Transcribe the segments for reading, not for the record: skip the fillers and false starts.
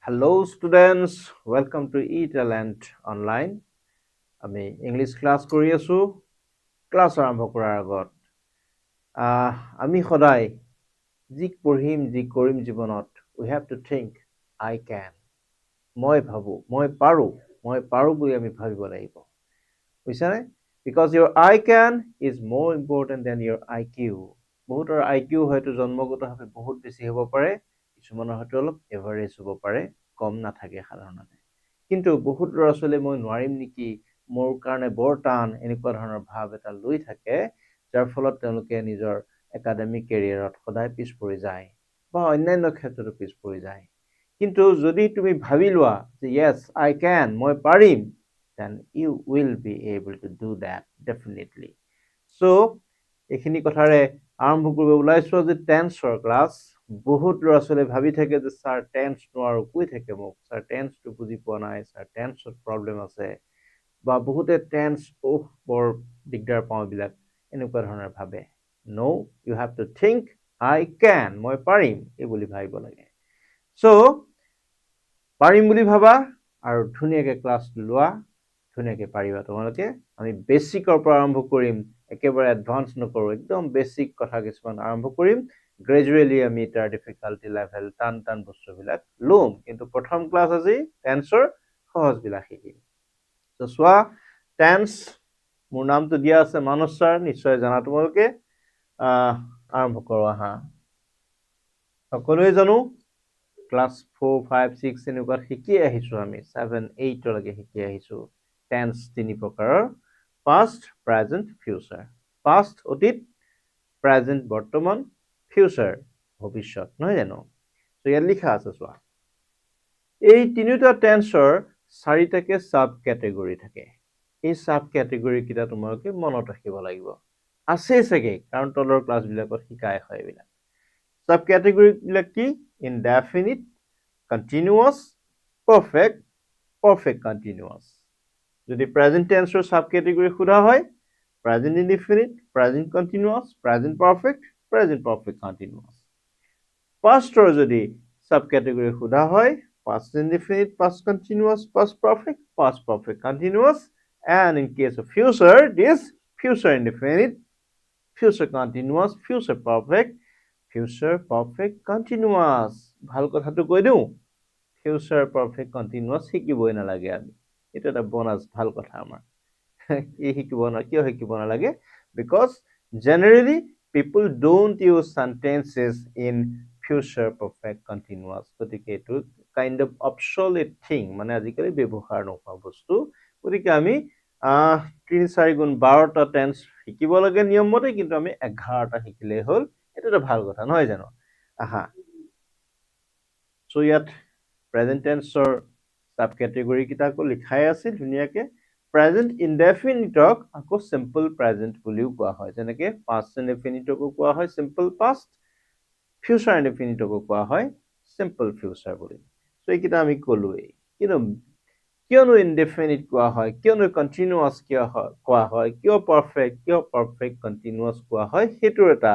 Hello students, welcome to E Talent Online. আমি English class কৰি আছোঁ। ক্লাছ আৰম্ভ কৰাৰ আগত আমি সদায় যি পঢ়িম, যি কৰিম জীৱনত, we have to think "I can". মই ভাবোঁ, মই পাৰোঁ, মই পাৰোঁ বুলি আমি ভাবিব লাগিব, বুজিছানে? Because your "I can" is more important than your IQ. বহুতৰ আই কিউ হয়তো জন্মগতভাৱে বহুত বেছি হ'ব পাৰে, কিছুমানৰ হয়তো অলপ এভাৰেজ হ'ব পাৰে, কম নাথাকে সাধাৰণতে। কিন্তু বহুত ল'ৰা ছোৱালীয়ে মই নোৱাৰিম নেকি, মোৰ কাৰণে বৰ টান, এনেকুৱা ধৰণৰ ভাৱ এটা লৈ থাকে, যাৰ ফলত তেওঁলোকে নিজৰ একাডেমিক কেৰিয়াৰত সদায় পিছ পৰি যায় বা অন্যান্য ক্ষেত্ৰতো পিছ পৰি যায়। কিন্তু যদি তুমি ভাবি লোৱা যে "Yes, I can", মই পাৰিম, then you will be able to do that definitely. So এইখিনি কথাৰে আৰম্ভ কৰিব ওলাইছোঁ আজি টেন্সৰ ক্লাছ। বহুত ল'ৰা ছোৱালীয়ে ভাবি থাকে যে ছাৰ, টেন্স নোৱাৰোঁ, কৈ থাকে মোক, ছাৰ, টেন্সটো বুজি পোৱা নাই, ছাৰ, টেন্সত প্ৰব্লেম আছে, বা বহুতে টেন্স অহ বৰ দিগদাৰ পাওঁ, এইবিলাক এনেকুৱা ধৰণৰ ভাবে। No, you have to think "I can", মই পাৰিম, এই বুলি ভাবিব লাগে। চ' পাৰিম বুলি ভাবা আৰু ধুনীয়াকৈ ক্লাছ লোৱা, ধুনীয়াকৈ পাৰিবা তোমালোকে। আমি বেচিকৰ পৰা আৰম্ভ কৰিম, একেবাৰে এডভান্স নকৰোঁ। একদম বেচিক কথা কিছুমান আৰম্ভ কৰিম, গ্ৰেজুৱেলি আমি তাৰ ডিফিকাল্টি লেভেল, টান টান বস্তুবিলাক ল'ম। কিন্তু প্ৰথম ক্লাছ আজি টেন্সৰ সহজবিলাক শিকিম। ত' চোৱা, টেন্স, মোৰ নামটো দিয়া আছে মানস ছাৰ, নিশ্চয় জানা তোমালোকে। আৰম্ভ কৰোঁ আহা। সকলোৱে জানো, ক্লাছ 4, 5, 6 এনেকুৱাত শিকি আহিছোঁ আমি, 7, 8লৈকে শিকি আহিছোঁ। টেন্স তিনি প্ৰকাৰৰ: পাষ্ট, প্ৰেজেণ্ট, ফিউচাৰ। পাষ্ট অতীত, প্ৰেজেণ্ট বৰ্তমান, ফিউচাৰ ভৱিষ্যত, নহয় জানো? ত' ইয়াত লিখা আছে চোৱা, এই তিনিওটা টেন্সৰ চাৰিটাকে চাব কেটেগৰী থাকে। এই চাব কেটেগৰী কেইটা তোমালোকে মনত ৰাখিব লাগিব। আছেই চাগে, কাৰণ তলৰ ক্লাছবিলাকত শিকাই হয় এইবিলাক। চাব কেটেগৰীবিলাক কি? Indefinite, continuous, perfect, perfect continuous. যদি প্ৰেজেণ্ট টেন্সৰ চাব কেটেগৰী সোধা হয়, present indefinite, present continuous, present perfect, present perfect continuous. Pastor যদি চাব কেটেগৰী সোধা হয়, past indefinite, past continuous, past perfect, past perfect continuous, and in case of future, this future indefinite, future continuous, future perfect, future perfect continuous. ভাল কথাটো কৈ দিওঁ, future perfect continuous শিকিবই নালাগে আমি। এইটো এটা বনাছ ভাল কথা আমাৰ। কি শিকিব না, কিয় শিকিব নালাগে? Because generally people don't use sentences in future perfect continuous. গতিকে এইটো কাইণ্ড অফ অবচলিট থিং, মানে আজিকালি ব্যৱহাৰ নোহোৱা বস্তু। গতিকে আমি তিনি চাৰি গুণ 12টা টেন্স শিকিব লাগে নিয়মমতে, কিন্তু আমি 11টা শিকিলেই হ'ল। এইটো এটা ভাল কথা, নহয় জানো? আহা, চ' ইয়াত প্ৰেজেণ্ট টেন্সৰ চাব কেটেগৰী কেইটা আকৌ লিখাই আছে ধুনীয়াকে। প্ৰেজেণ্ট ইনডেফিনিটক আকৌ চিম্পল প্ৰেজেণ্ট বুলিও কোৱা হয়, যেনেকে পাষ্ট ইনডেফিনিটকো কোৱা হয় চিম্পল পাষ্ট, ফিউচাৰ ইনডেফিনিটকো কোৱা হয় চিম্পল ফিউচাৰ বুলি। চ' এইকেইটা আমি ক'লোৱেই। কিন্তু কিয়নো ইনডেফিনিট কোৱা হয়, কিয়নো কণ্টিনিউৱাছ কিয় কোৱা হয়, কিয় পাৰফেক্ট, কিয় পাৰফেক্ট কণ্টিনিউৱাছ কোৱা হয়, সেইটোৰ এটা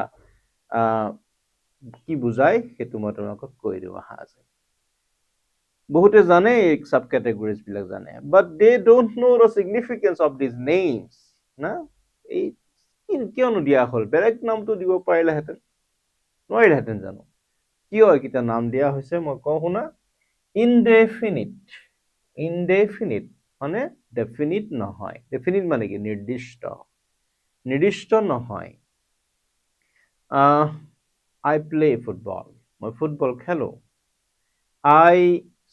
কি বুজায়, সেইটো মই তোমালোকক কৈ দিওঁ আহা আজি। বহুতে জানে, এই চাব কেটেগৰিজ বিলাক জানে, but they don't know the significance of these names না। এই কিয়নো দিয়া হ'ল? বেলেগ নামটো দিব পাৰিলেহেঁতেন, নোৱাৰিলেহেঁতেন জানো? কিয় এইকেইটা নাম দিয়া হৈছে, মই কওঁ শুনা। ইনডেফিনিট, ইনডেফিনিট মানে ডেফিনিট নহয়। ডেফিনিট মানে কি? নিৰ্দিষ্ট। নিৰ্দিষ্ট নহয়। I play football, মই ফুটবল খেলোঁ। I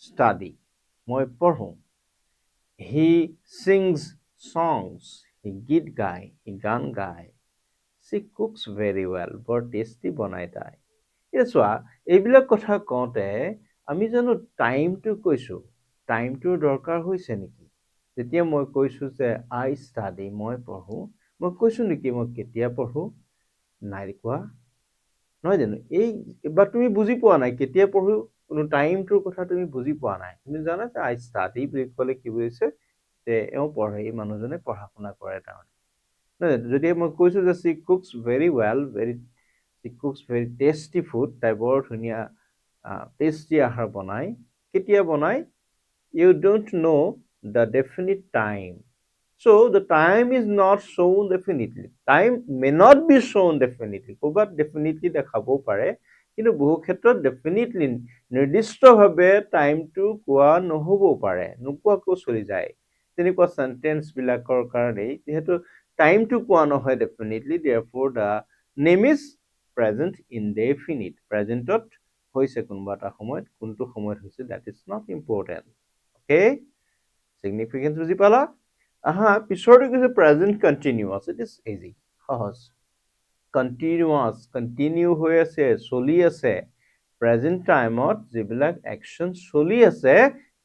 study, মই পঢ়োঁ। He sings songs, সি গীত গায়, সি গান গায়। She cooks very well, বৰ টেষ্টি বনায় তাই। এতিয়া চোৱা, এইবিলাক কথা কওঁতে আমি জানো টাইমটো কৈছোঁ? টাইমটোৰ দৰকাৰ হৈছে নেকি? যেতিয়া মই কৈছোঁ যে I study, মই পঢ়োঁ, মই কৈছোঁ নেকি মই কেতিয়া পঢ়োঁ? নাই কোৱা, নহয় জানো? এই বা তুমি বুজি পোৱা নাই কেতিয়া পঢ়োঁ, কোনো টাইমটোৰ কথা তুমি বুজি পোৱা নাই। তুমি জানা যে I study বুলি ক'লে কি বুজিছে যে এওঁ পঢ়ে, এই মানুহজনে পঢ়া শুনা কৰে তাৰমানে, নহয় জানো? যদি মই কৈছোঁ যে she cooks very well, very she cooks very tasty food, তাই বৰ ধুনীয়া টেষ্টি আহাৰ বনায়। কেতিয়া বনায়? You don't know the definite time. So the time is not shown definitely. Time may not be shown definitely. ক'ৰবাত ডেফিনিটলি দেখাবও পাৰে, কিন্তু বহু ক্ষেত্ৰত ডেফিনিটলি নিৰ্দিষ্টভাৱে টাইমটো কোৱা নহ'বও পাৰে, নোকোৱাকৈও চলি যায়। তেনেকুৱা চেণ্টেন্সবিলাকৰ কাৰণেই, যিহেতু টাইমটো কোৱা নহয় definitely, therefore the name is present indefinite. প্ৰেজেণ্টত হৈছে কোনোবা এটা সময়ত, কোনটো সময়ত হৈছে that is not important. Okay, significance বুজি পালা? আহা, পিছৰটো কৈছে present continuous. It is easy, সহজ। কণ্টিনিউৱাছ, কণ্টিনিউ হৈ আছে, চলি আছে। প্ৰেজেণ্ট টাইমত যিবিলাক একশ্যন চলি আছে,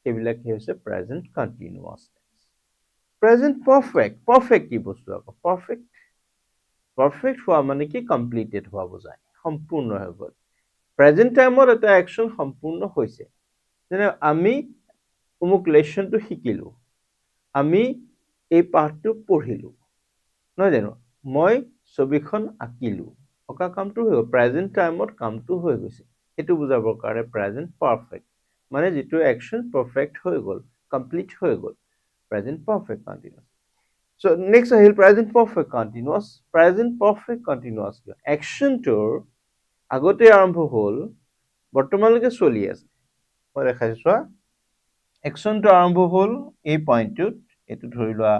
সেইবিলাক কি হৈছে? Present continuous. Present perfect. Perfect কি বস্তু আকৌ? পাৰফেক্ট, পাৰফেক্ট হোৱা মানে কি? কমপ্লিটেড হোৱা বুজায়, সম্পূৰ্ণ হৈ গ'ল। প্ৰেজেণ্ট টাইমত এটা একশ্যন সম্পূৰ্ণ হৈছে। যেনে আমি অমুক লেচনটো শিকিলোঁ, আমি এই পাঠটো পঢ়িলোঁ, নহয় জানো? মই ছবিখন আঁকিলোঁ। অঁকা কামটো হৈ গ'ল, প্ৰেজেণ্ট টাইমত কামটো হৈ গৈছে। সেইটো বুজাবৰ কাৰণে প্ৰেজেণ্ট পাৰফেক্ট, মানে যিটো একশ্যন পাৰফেক্ট হৈ গ'ল, কমপ্লিট হৈ গ'ল, present perfect continuous. So next আহিল present perfect continuous. Present perfect continuous কিয়? একশ্যনটোৰ আগতে আৰম্ভ হ'ল, বৰ্তমানলৈকে চলি আছে। মই দেখাইছোঁ চোৱা, একশ্যনটো আৰম্ভ হ'ল এই পইণ্টটোত। এইটো ধৰি লোৱা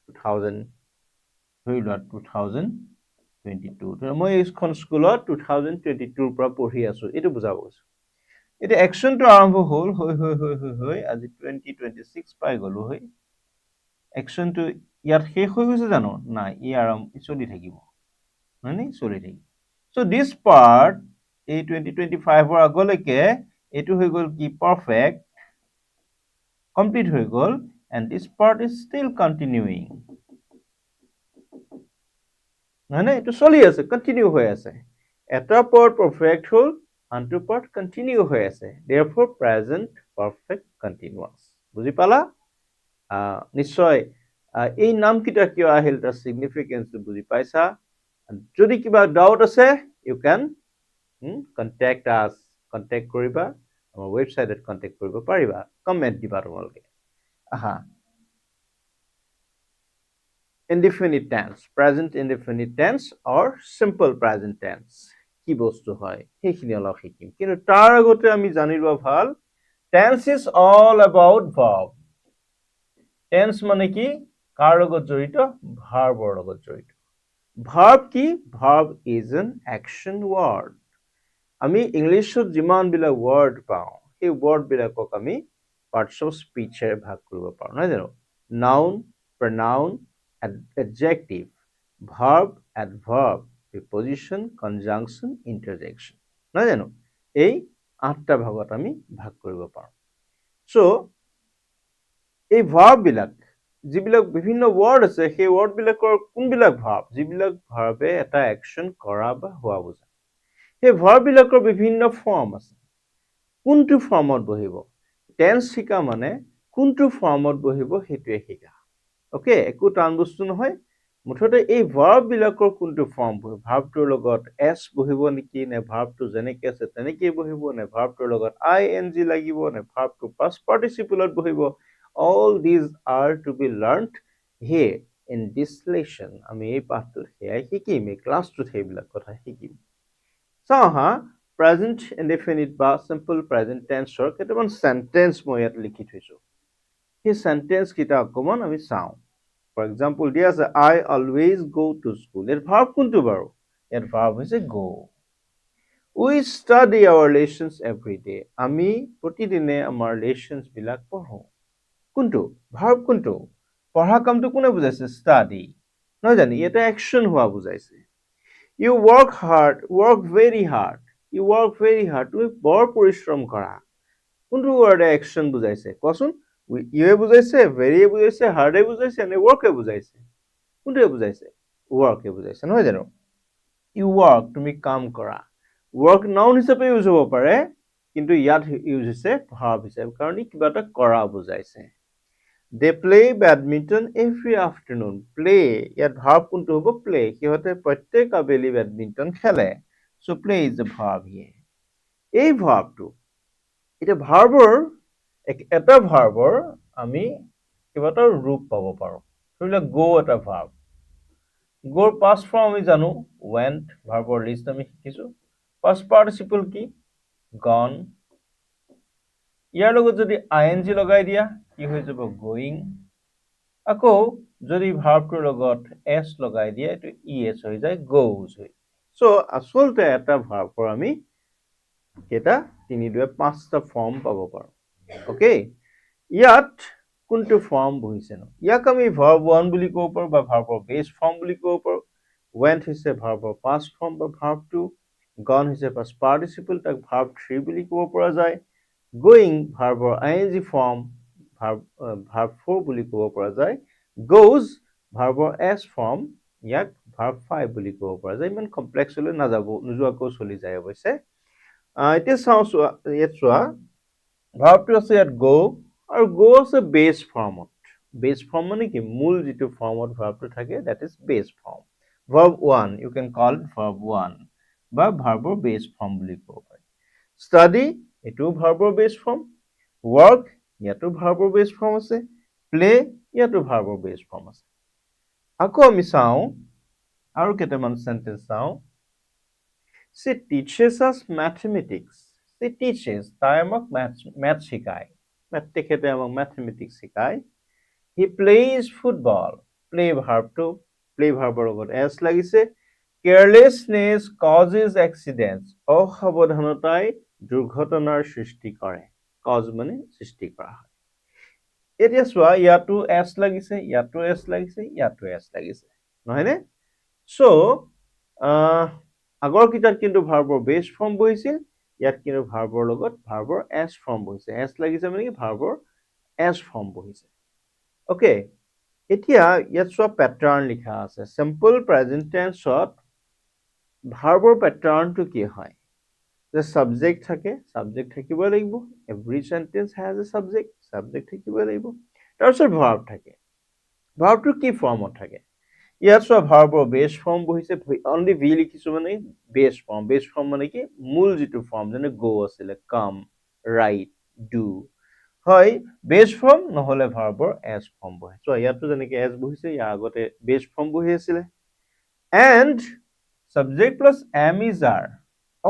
2000, ধৰি লোৱা 2022। মই এইখন স্কুলত 2022ৰ পৰা পঢ়ি আছোঁ, এইটো বুজাব গৈছোঁ। এতিয়া একশ্যনটো আৰম্ভ হ'ল, হৈ হৈ হৈ হৈ হৈ আজি 2026 পাই গ'লো হৈ। একশ্যনটো ইয়াত শেষ হৈ গৈছে জানো? নাই, ই আৰম্ভ চলি থাকিব, হয়নে? চলি থাকিব। চ' দিছ পাৰ্ট, এই 2025ৰ আগলৈকে এইটো হৈ গ'ল কি? পাৰফেক্ট, কমপ্লিট হৈ গ'ল, and this part is still continuing, নহয়নে? এইটো চলি আছে, কণ্টিনিউ হৈ আছে। এটা পাৰ্ট পাৰফেক্ট হ'ল, আনটো পাৰ্ট কণ্টিনিউ হৈ আছে। Therefore present perfect continuous. বুজি পালা নিশ্চয়। এই নামকেইটা কিয় আহিল, তাৰ ছিগনিফিকেঞ্চটো বুজি পাইছা। যদি কিবা ডাউট আছে, you can contact us. Contact কৰিবা, আমাৰ ৱেবছাইটত কণ্টেক্ট কৰিব পাৰিবা, কমেণ্ট দিবা তোমালোকে। আহা, indefinite tense, present indefinite tense or simple present tense কি বস্তু হয়, সেইখিনি অলপ শিকিম। কিন্তু তাৰ আগতে আমি জানি লোৱা ভাল, tense is all about verb. Tense মানে কি? কাৰ লগত জড়িত? ভাৰ্বৰ লগত জড়িত। ভাৰ্ব কি? Verb is an action word. আমি ইংলিছত যিমানবিলাক ৱৰ্ড পাওঁ, সেই ৱৰ্ডবিলাকক আমি পাৰ্টছ অফ স্পীচেৰে ভাগ কৰিব পাৰোঁ, নহয় জানো? Noun, pronoun, adjective, verb, adverb, preposition, conjunction, interjection, নহয় জানো? এই আঠটা ভাগত আমি ভাগ কৰিব পাৰোঁ। চ' এই ভাৰ্ববিলাক, যিবিলাক বিভিন্ন ৱৰ্ড আছে, সেই ৱৰ্ডবিলাকৰ কোনবিলাক ভাৰ্ব? যিবিলাক ভাৰ্বে এটা একশ্যন কৰা বা হোৱা বুজায়। সেই ভাৰ্ববিলাকৰ বিভিন্ন ফৰ্ম আছে। কোনটো ফৰ্মত বহিব? টেন্স শিকা মানে কোনটো ফৰ্মত বহিব সেইটোৱে শিকা। অ'কে, একো টান বস্তু নহয়। মুঠতে এই ভাৰ্ববিলাকৰ কোনটো ফৰ্ম বহিব, ভাৰ্বটোৰ লগত এছ বহিব নেকি, নে ভাৰ্বটো যেনেকে আছে তেনেকেই বহিব, নে ভাৰ্বটোৰ লগত আই এন জি লাগিব, নে ভাৰ্বটো পাষ্ট পাৰ্টিচিপলত বহিব, all these are to be learned here in this lesson. আমি এই পাঠটোত সেয়াই শিকিম, এই ক্লাছটোত সেইবিলাক কথা শিকিম। চাওঁ হা, প্ৰেজেণ্ট ইনডেফিনিট বা চিম্পল প্ৰেজেণ্ট টেন্সৰ কেইটামান চেণ্টেন্স মই ইয়াত লিখি থৈছোঁ। সেই চেণ্টেন্স কেইটা অকণমান আমি চাওঁ। ফৰ এক্সাম্পল দিয়া আছে, "I always go to school." ইয়াত ভাৰ্ব কোনটো বাৰু? ইয়াত ভাৰ্ব হৈছে গ'। "We study our lessons every day." আমি প্ৰতিদিনে আমাৰ লেচনছবিলাক পঢ়োঁ। কোনটো ভাৰ্ব? কোনটো? পঢ়া কামটো কোনে বুজাইছে? ষ্টাডি, নহয় জানো? ইয়াতে একশ্যন হোৱা বুজাইছে। "You work hard, work very hard." "You work very hard." তুমি বৰ পৰিশ্ৰম কৰা। কোনটো ৱৰ্ডে একশ্যন বুজাইছে কোৱাচোন? ইউৱে বুজাইছে, ভেৰিয়ে বুজাইছে, হাৰ্ডে বুজাইছে, নে ৱৰ্কে বুজাইছে? কোনটোৱে বুজাইছে? ৱৰ্কে বুজাইছে, নহয় জানো? ইউ ৱৰ্ক, তুমি কাম কৰা। ৱৰ্ক নাউন হিচাপে ইউজ হ'ব পাৰে, কিন্তু ইয়াত ইউজ হৈছে ভাৰ্ব হিচাপে, কাৰণ ই কিবা এটা কৰা বুজাইছে। "They play badminton every afternoon." Play, ইয়াত ভাৰ্ব কোনটো হ'ব? প্লে। সিহঁতে প্ৰত্যেক আবেলি বেডমিণ্টন খেলে। So play is the verb here. এই ভাৰ্বটো এতিয়া ভাৰ্বৰ এটা ভাৰ্বৰ আমি কেইবাটাও ৰূপ পাব পাৰোঁ। ধৰি লওক গ' এটা ভাৰ্ব, গ'ৰ পাষ্ট ফৰ্ম আমি জানো ৱেণ্ট, ভাৰ্বৰ লিষ্ট আমি শিকিছোঁ। পাষ্ট পাৰ্টিচিপল কি? গন। ইয়াৰ লগত যদি আই এন জি লগাই দিয়া কি হৈ যাব? গোয়িং। আকৌ যদি ভাৰ্বটোৰ লগত এছ লগাই দিয়া, এইটো ই এছ হৈ যায়, গ'জ হৈ। চ' আচলতে এটা ভাৰ্বৰ আমি কেইটা, তিনি দুৱে পাঁচটা ফৰ্ম পাব পাৰোঁ। অ'কে, ইয়াত কোনটো ফৰ্ম বহিছেনো? ইয়াক আমি ভাৰ্ব ওৱান বুলি ক'ব পাৰোঁ বা ভাৰ্বৰ বেছ ফৰ্ম বুলি ক'ব পাৰোঁ। ৱেণ্ট হৈছে ভাৰ্বৰ পাষ্ট ফৰ্ম বা ভাৰ্ব টু, গন হৈছে পাষ্ট পাৰ্টিচিপল, তাক ভাৰ্ব থ্ৰী বুলি ক'ব পৰা যায়। গোয়িং ভাৰ্বৰ আই N G form, verb four বুলি ক'ব পৰা যায়। গ'জ ভাৰ্বৰ এছ ফৰ্ম, ইয়াক ভাৰ্ব ফাইভ বুলি ক'ব পৰা যায়। ইমান কমপ্লেক্সলৈ নাযাব, নোযোৱাকৈও চলি যায় অৱশ্যে। এতিয়া চাওঁ, চোৱা, ইয়াত চোৱা, ভাৰ্বটো আছে ইয়াত গ' আৰু গ' আছে বেছ ফৰ্মত। বেছ ফৰ্ম মানে কি? মূল যিটো ফৰ্মত ভাৰ্বটো থাকে, that is base form. Verb one, you can call verb one বা ভাৰ্বৰ বেছ ফৰ্ম বুলি ক'ব পাৰি। ষ্টাডি, এইটোও ভাৰ্বৰ বেছ ফৰ্ম। ৱৰ্ক, ইয়াতো ভাৰ্বৰ বেছ ফৰ্ম আছে। প্লে, ইয়াতো ভাৰ্বৰ বেছ ফৰ্ম আছে। আকৌ আমি চাওঁ আৰু কেইটামান চেণ্টেঞ্চ চাওঁ। She teaches us mathematics. She teaches, তাই আমাক মেথছ শিকায়, তেখেতে আমাক মেথমেটিক্স শিকায়। He plays football. Play ভাৰ্বটো, প্লে ভাৰ্বৰ লগত এছ লাগিছে। Carelessness causes accidents. অসাৱধানতাই দুৰ্ঘটনাৰ সৃষ্টি কৰে। কজ মানে সৃষ্টি কৰা হয়। এতিয়া চোৱা, ইয়াতো এছ লাগিছে, ইয়াতো এছ লাগিছে, ইয়াতো এছ লাগিছে, নহয়নে? চ' আগৰ কেইটাত কিন্তু ভাৰ্বৰ বেছ ফৰ্ম বহিছিল, ইয়াত কিন্তু ভাৰ্বৰ লগত ভাৰ্বৰ এছ ফৰ্ম বহিছে। এছ লাগিছে মানে কি? ভাৰ্বৰ এছ ফৰ্ম বহিছে। অ'কে, এতিয়া ইয়াত চোৱা, পেটাৰ্ণ লিখা আছে। চিম্পল প্ৰেজেণ্ট টেন্সত ভাৰ্বৰ পেটাৰ্ণটো কি হয় যে ছাবজেক্ট থাকে, ছাবজেক্ট থাকিবই লাগিব। Every sentence has a subject, subject থাকিবই লাগিব। তাৰপিছত ভাৰ্ব থাকে। ভাৰ্বটো কি ফৰ্মত থাকে? ইয়াত চোৱা, ভাৰ্বৰ বেছ ফৰ্ম বহিছে। অনলি ভি লিখিছো মানে বেছ ফৰ্ম। বেছ ফৰ্ম মানে কি? মূল যিটো ফৰ্ম, যেনে গ' আছিলে, কাম, ৰাইট, do হয় বেছ ফৰ্ম, নহ'লে ভাৰ্বৰ এছ ফৰ্ম বহে। চোৱা, ইয়াতো যেনেকে এছ বহিছে, ইয়াৰ আগতে বেছ ফৰ্ম বহি আছিলে। And subject plus am, is, are,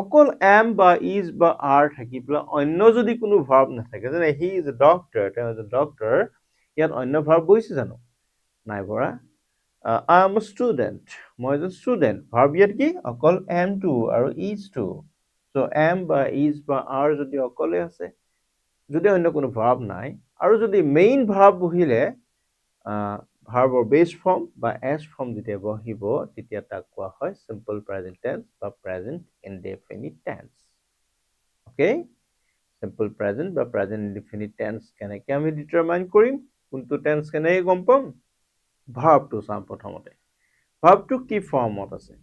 অকল এম বা is বা আৰ থাকি পেলাই অন্য যদি কোনো ভাৰ্ব নাথাকে, যেনে he is a doctor, তেওঁ এজন ডক্টৰ, ইয়াত অন্য ভাৰ্ব বহিছে জানো? নাই বহা। I am student, মই এজন ষ্টুডেণ্ট। ভাৰ্ব ইয়াত কি? অকল এমটো আৰু ইজটো। চ' এম বা is বা আৰ যদি অকলে আছে, যদি অন্য কোনো ভাৰ্ব নাই আৰু যদি মেইন ভাৰ্ব বহিলে ভাৰ্বৰ বেছ ফৰ্ম বা এছ ফৰ্ম যেতিয়া বহিব, তেতিয়া তাক কোৱা হয় চিম্পল প্ৰেজেণ্ট টেন্স বা present indefinite tense. Okay, simple present বা প্ৰেজেণ্ট ইনডেফিনিট টেন্স কেনেকৈ আমি ডিটাৰমাইন কৰিম? কোনটো টেন্স কেনেকৈ গম পাম? ভাৰ্বটো চাম প্ৰথমতে। ভাৰ্বটো কি ফৰ্মত আছে?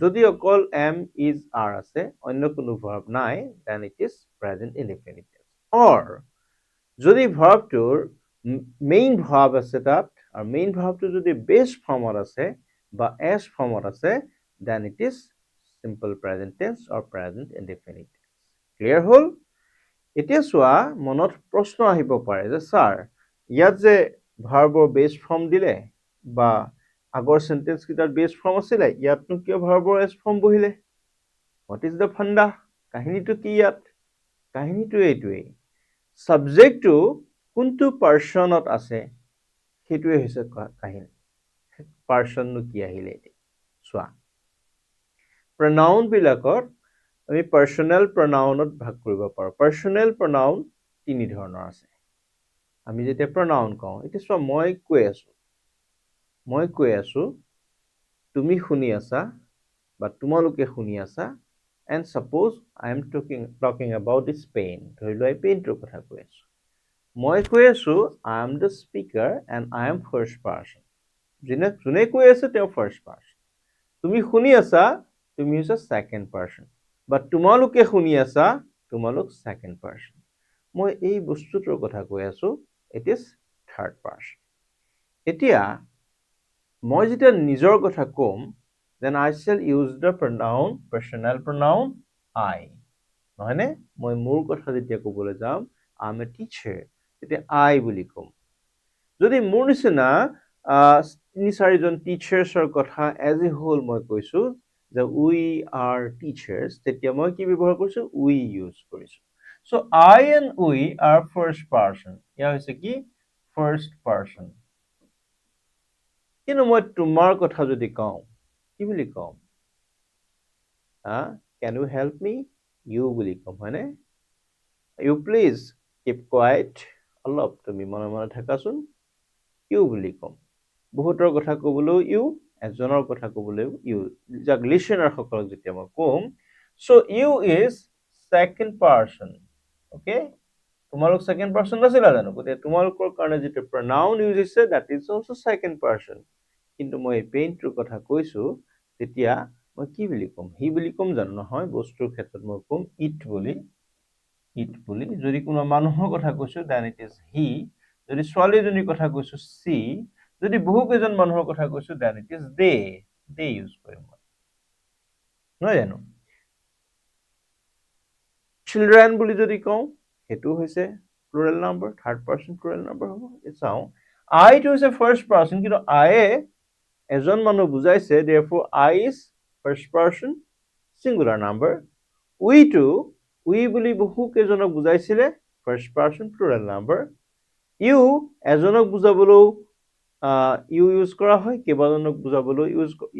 যদি অকল এম, is, আৰ আছে, অন্য কোনো ভাৰ্ব নাই, then it is present indefinite tense. Or যদি ভাৰ্বটোৰ মেইন ভাৰ্ব আছে তাত আৰু মেইন ভাৰ্বটো যদি বেছ ফৰ্মত আছে বা এছ ফৰ্মত আছে, then it is simple present tense or present indefinite tense. Clear হ'ল? এতিয়া চোৱা, মনত প্ৰশ্ন আহিব পাৰে যে ছাৰ, ইয়াত যে ভাৰ্বৰ বেছ ফৰ্ম দিলে বা আগৰ চেণ্টেন্স কেইটাত বেছ ফৰ্ম আছিলে, ইয়াতনো কিয় ভাৰ্বৰ এছ ফৰ্ম বহিলে? What is the funda? কাহিনীটো কি ইয়াত? কাহিনীটো এইটোৱেই, ছাবজেক্টটো কোনটো পাৰ্চনত আছে, সেইটোৱে হৈছে কাহিনী। পাৰ্চননো কি আহিলে এতিয়া? চোৱা, প্ৰনাউনবিলাকত আমি পাৰ্চনেল প্ৰনাউনত ভাগ কৰিব পাৰোঁ। পাৰ্চনেল প্ৰনাউন তিনি ধৰণৰ আছে। আমি যেতিয়া প্ৰনাউন কওঁ, এতিয়া চোৱা, মই কৈ আছো, তুমি শুনি আছা বা তোমালোকে শুনি আছা, and suppose I am talking about this pen. ধৰি লোৱা এই পেনটোৰ কথা কৈ আছো। মই কৈ আছো, I am the speaker and I am first person. যোনে কৈ আছে তেওঁ ফাৰ্ষ্ট পাৰ্চন। তুমি শুনি আছা, তুমি হৈছা ছেকেণ্ড পাৰ্চন, বা তোমালোকে শুনি আছা, তোমালোক ছেকেণ্ড পাৰ্চন। মই এই বস্তুটোৰ কথা কৈ আছো, it is third person. এতিয়া মই যেতিয়া নিজৰ কথা ক'ম, then I shall use the pronoun, personal pronoun I. নহয়নে? মই মোৰ কথা যেতিয়া ক'বলৈ যাম, "I am a teacher", তেতিয়া আই বুলি ক'ম। যদি মোৰ নিচিনা তিনি চাৰিজন টিচাৰ্ছৰ কথা এজ এ হোল মই কৈছোঁ যে "We are teachers", তেতিয়া মই কি ব্যৱহাৰ কৰিছোঁ? উই ইউজ কৰিছোঁ। So I and we are first person. এয়া হৈছে কি? First person. কিন্তু মই তোমাৰ কথা যদি কওঁ, কি বুলি কম? হা, "Can you help me?" You বুলি ক'ম, হয়নে? "You please keep quiet", অলপ তুমি মনে মনে থাকাচোন, ইউ বুলি ক'ম। বহুতৰ কথা ক'বলৈও ইউ, এজনৰ কথা ক'বলৈও ইউ, যাক লিচনাৰসকলক যেতিয়া মই ক'ম। So you is second person, okay? তোমালোক ছেকেণ্ড পাৰ্চন নাছিলা জানো? গতিকে তোমালোকৰ কাৰণে যিটো প্ৰনাউন ইউজ হৈছে, that is also second person. কিন্তু মই এই পেইণ্টটোৰ কথা কৈছোঁ, তেতিয়া মই কি বুলি ক'ম? হি বুলি ক'ম জানো? নহয়, বস্তুৰ ক্ষেত্ৰত মই ক'ম ইট বুলি, ইট বুলি। যদি কোনোবা মানুহৰ কথা কৈছোঁ, then it is he. যদি ছোৱালী এজনীৰ কথা কৈছোঁ, চি। যদি বহু কেইজন মানুহৰ কথা কৈছোঁ, then it is they. They use কৰিম মই, নহয় জানো? চিলড্ৰেন বুলি যদি কওঁ, সেইটো হৈছে plural number, third person plural number হ'ব। চাওঁ, আইটো হৈছে ফাৰ্ষ্ট পাৰ্চন, কিন্তু আয়ে এজন মানুহ বুজাইছে, therefore I is first person singular number. উইটো, উই বুলি বহু কেইজনক বুজাইছিলে, first person plural number. You এজনক বুজাবলৈও ইউ ইউজ কৰা হয়, কেইবাজনক বুজাবলৈও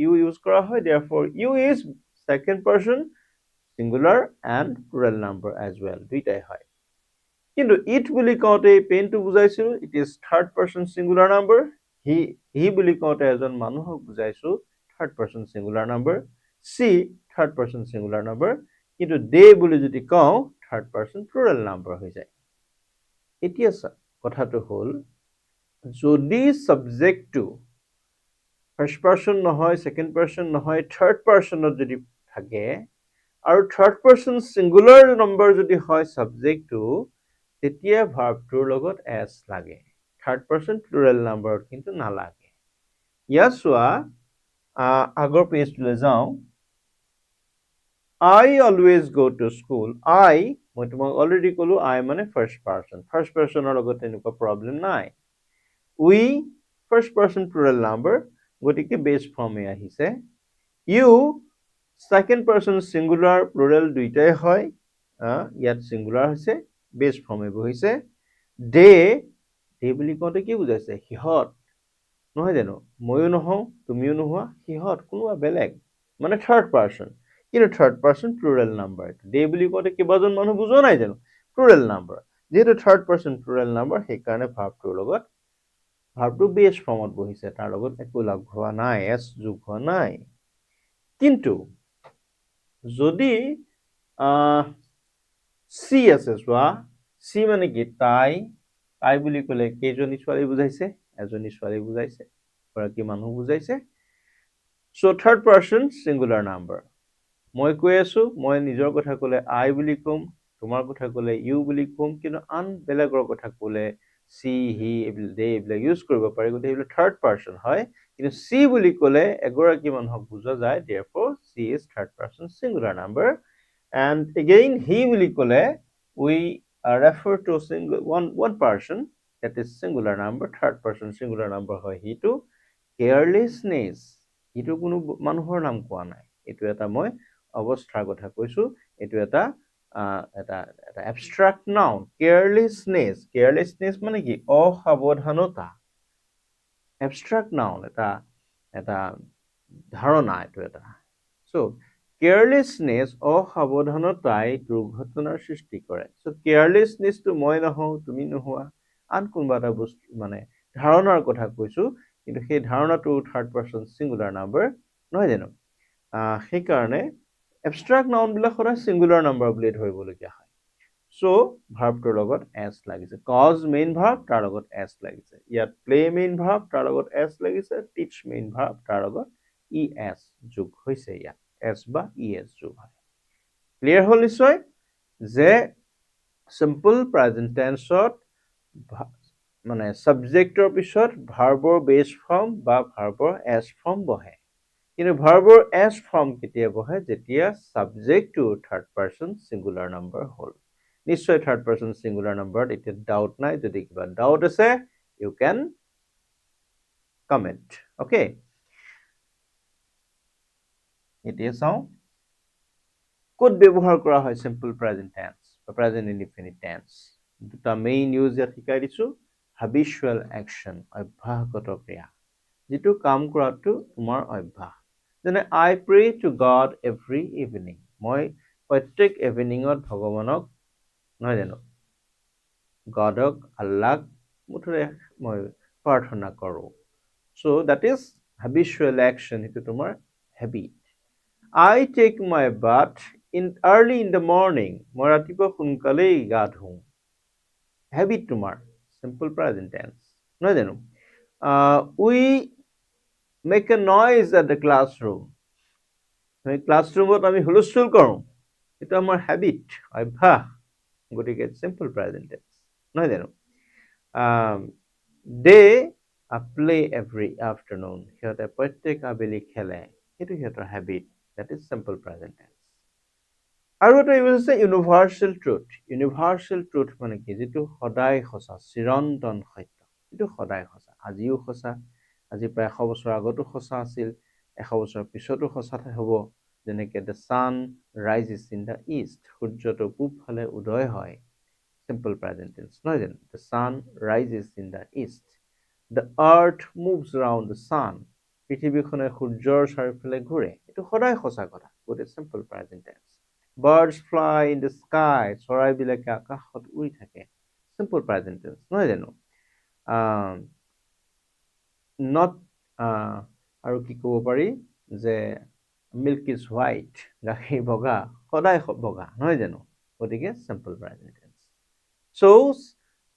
ইউ ইউজ কৰা হয়। Therefore you is second person singular and plural number as well, দুইটাই হয়। কিন্তু it বুলি কওঁতে এই পেনটো বুজাইছো, it is third person singular number. He বুলি কওঁতে এজন মানুহক বুজাইছো, third person singular number. She, third person singular number. কিন্তু দে বুলি যদি কওঁ, থাৰ্ড পাৰ্চন প্লুৰেল নাম্বাৰ হৈ যায়। এতিয়া চা, কথাটো হ'ল, যদি ছাবজেক্টটো ফাৰ্ষ্ট পাৰ্চন নহয়, ছেকেণ্ড পাৰ্চন নহয়, থাৰ্ড পাৰ্চনত যদি থাকে আৰু থাৰ্ড পাৰ্চন ছিংগুলাৰ নম্বৰ যদি হয় ছাবজেক্টটো, তেতিয়া ভাৰ্বটোৰ লগত এছ লাগে। থাৰ্ড পাৰ্চন প্লুৰেল নাম্বাৰত কিন্তু নালাগে। ইয়াত চোৱা, আগৰ পেজটোলৈ যাওঁ। "I always go to school." I, মই তোমাক অলৰেডি ক'লো, আই মানে ফাৰ্ষ্ট পাৰ্চন। ফাৰ্ষ্ট পাৰ্চনৰ লগত তেনেকুৱা প্ৰব্লেম নাই। We, first person plural number, গতিকে বেছ ফৰ্মে আহিছে। You, second person singular, plural দুইটাই হয়, ইয়াত ছিংগুলাৰ হৈছে, বেছ ফৰ্মে বহিছে। দে, দে বুলি কওঁতে কি বুজাইছে? সিহঁত, নহয় জানো? ময়ো নহওঁ, তুমিও নোহোৱা, সিহঁত কোনোবা বেলেগ, মানে থাৰ্ড পাৰ্চন, কিন্তু থাৰ্ড পাৰ্চন প্লুৰেল নাম্বাৰ। দে বুলি কওঁতে কেইবাজন মানুহ বুজোৱা নাই জানো? প্লুৰেল নাম্বাৰ যিহেতু, থাৰ্ড পাৰ্চন প্লুৰেল নাম্বাৰ, সেইকাৰণে ভাৰ্বটোৰ লগত, ভাৰ্বটো বেছ ফৰ্মত বহিছে, তাৰ লগত একো লাগ হোৱা নাই, এছ যোগ হোৱা নাই। কিন্তু যদি চি আছে, চোৱা, চি মানে কি? তাই। তাই বুলি ক'লে কেইজনী ছোৱালী বুজাইছে? এজনী ছোৱালী বুজাইছে, এগৰাকী মানুহ বুজাইছে। So third person singular number. মই কৈ আছো, মই নিজৰ কথা ক'লে আই বুলি ক'ম, তোমাৰ কথা ক'লে ইউ বুলি ক'ম, কিন্তু আন বেলেগৰ কথা ক'লে চি, হি, এইবিলাক, দে, এইবিলাক ইউজ কৰিব পাৰি। গতিকে সেইবিলাক থাৰ্ড পাৰ্চন হয়। কিন্তু চি বুলি ক'লে এগৰাকী মানুহক বুজা যায়, therefore she is third person singular number. And again he বুলি ক'লে we refer to single one person, that is singular number, third person singular number হয় সিটো। কেয়াৰলেছনেছ, এইটো কোনো মানুহৰ নাম কোৱা নাই, এইটো এটা মই অৱস্থাৰ কথা কৈছোঁ। এইটো এটা এবষ্ট্ৰাক্ট নাউন, কেয়াৰলেছনেছ। কেয়াৰলেছনেছ মানে কি? অসাৱধানতা। এবষ্ট্ৰাক্ট নাউন, এটা ধাৰণা এইটো এটা। চ' কেয়াৰলেছনেছ, অসাৱধানতাই দুৰ্ঘটনাৰ সৃষ্টি কৰে। চ' কেয়াৰলেছনেছটো মই নহওঁ, তুমি নোহোৱা, আন কোনোবা এটা বস্তু, মানে ধাৰণাৰ কথা কৈছোঁ, কিন্তু সেই ধাৰণাটো থাৰ্ড পাৰ্চন ছিংগুলাৰ নাম্বাৰ, নহয় জানো? সেইকাৰণে এবষ্ট্ৰাক্ট নাউনবিলাক সদায় ছিংগুলাৰ নাম্বাৰ বুলিয়ে ধৰিবলগীয়া হয়। চ' ভাৰ্বটোৰ লগত এছ লাগিছে। কজ মেইন ভাৰ্ব, তাৰ লগত এছ লাগিছে। ইয়াত প্লে মেইন ভাৰ্ব, তাৰ লগত এছ লাগিছে। টিচ মেইন ভাৰ্ব, তাৰ লগত ই এছ যোগ হৈছে। ইয়াত এছ বা ই এছ যোগ হয়। ক্লিয়াৰ হ'ল নিশ্চয় যে চিম্পল প্ৰেজেণ্ট টেন্সত মানে ছাবজেক্টৰ পিছত ভাৰ্বৰ বেছ ফৰ্ম বা ভাৰ্বৰ এছ ফৰ্ম বহে, কিন্তু কিন্তু ভাৰ্বৰ এছ ফৰ্ম কেতিয়া বহে? যেতিয়া ছাবজেক্টটো থাৰ্ড পাৰ্চন ছিংগুলাৰ নম্বৰ হ'ল। নিশ্চয় থাৰ্ড পাৰ্চন ছিংগুলাৰ নম্বৰত এতিয়া ডাউট নাই। যদি কিবা ডাউট আছে, you can comment, okay? এতিয়া চাওঁ ক'ত ব্যৱহাৰ কৰা হয় চিম্পল প্ৰেজেণ্ট টেন্স বা প্ৰেজেণ্ট ইনডিফিনিট টেন্স। দুটা মেইন ইউজ ইয়াত শিকাই দিছোঁ। হাবিচুৱেল একশ্যন, অভ্যাসগত ক্ৰিয়া, যিটো কাম কৰাটো তোমাৰ অভ্যাস। যেনে, I pray to God every evening. মই প্ৰত্যেক ইভিনিঙত ভগৱানক, নহয় জানো, গডক, আল্লাক মুঠতে মই প্ৰাৰ্থনা কৰোঁ। So that is habitual action. সেইটো তোমাৰ habit. I take my bath in early in the morning. মই ৰাতিপুৱা সোনকালেই গা ধুওঁ। হেবিট তোমাৰ, চিম্পল প্ৰেজেণ্ট টেন্স, নহয় জানো? We make a noise at the classroom. আমি ক্লাছৰুমত আমি হুলস্থুল কৰোঁ। এইটো আমাৰ হেবিট, অভ্যাস। গতিকে চিম্পল প্ৰেজেণ্ট টেন্স, নহয় জানো? They play every afternoon. সিহঁতে প্ৰত্যেক আবেলি খেলে। সেইটো সিহঁতৰ habit. That is simple present tense. আৰু এটা ইউজ আছে, ইউনিভাৰ্চেল ট্ৰুথ। ইউনিভাৰ্চেল ট্ৰুথ মানে কি? যিটো সদায় সঁচা, চিৰন্তন সত্য, যিটো সদায় সঁচা, আজিও সঁচা, আজি প্ৰায় 100 বছৰ আগতো সঁচা আছিল, 100 বছৰ পিছতো সঁচা হ'ব। যেনেকে, the sun rises in the east. সূৰ্যটো পূবফালে উদয় হয়। চিম্পল প্ৰেজেণ্ট টেন্স, নহয় জানো? The sun rises in the east. The earth moves round the sun. পৃথিৱীখনে সূৰ্যৰ চাৰিওফালে ঘূৰে। এইটো সদায় সঁচা কথা, গতিকে simple present tense. Birds fly in the sky. চৰাইবিলাকে আকাশত উৰি থাকে। চিম্পল প্ৰেজেণ্ট টেন্স, নহয় জানো? Not আৰু কি ক'ব পাৰি যে milk is white. গাখীৰ বগা, সদায় বগা, নহয় জানো? গতিকে simple present tense. So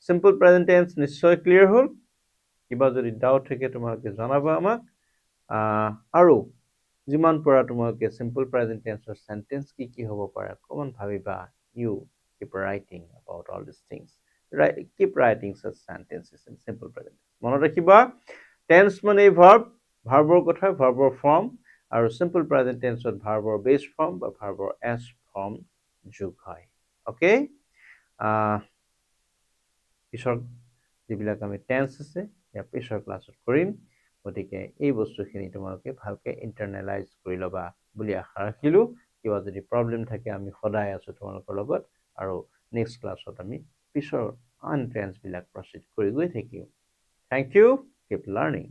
simple present tense নিশ্চয় ক্লিয়াৰ হ'ল। কিবা যদি ডাউট থাকে, তোমালোকে জনাবা আমাক। আৰু যিমান পৰা তোমালোকে চিম্পল প্ৰেজেণ্ট টেন্সৰ চেণ্টেন্স কি কি হ'ব পাৰে অকণমান ভাবিবা। You keep writing about all these things, keep writing such sentences in simple present. মনত ৰাখিবা, টেন্স মানে ভাৰ্ব, ভাৰ্বৰ কথা, ভাৰ্বৰ ফৰ্ম, আৰু চিম্পল প্ৰেজেণ্ট টেন্সত ভাৰ্বৰ বেছ ফৰ্ম বা ভাৰ্বৰ এছ ফৰ্ম যোগ হয়। অ'কে, পিছৰ যিবিলাক আমি টেন্স আছে, ইয়াৰ পিছৰ ক্লাছত কৰিম। গতিকে এই বস্তুখিনি তোমালোকে ভালকৈ ইণ্টাৰনেলাইজ কৰি ল'বা বুলি আশা ৰাখিলোঁ। কিবা যদি প্ৰব্লেম থাকে, আমি সদায় আছোঁ তোমালোকৰ লগত। আৰু নেক্সট ক্লাছত আমি পিছৰ আন টেন্সবিলাক প্ৰচিড কৰি গৈ থাকিম। Thank you, keep learning.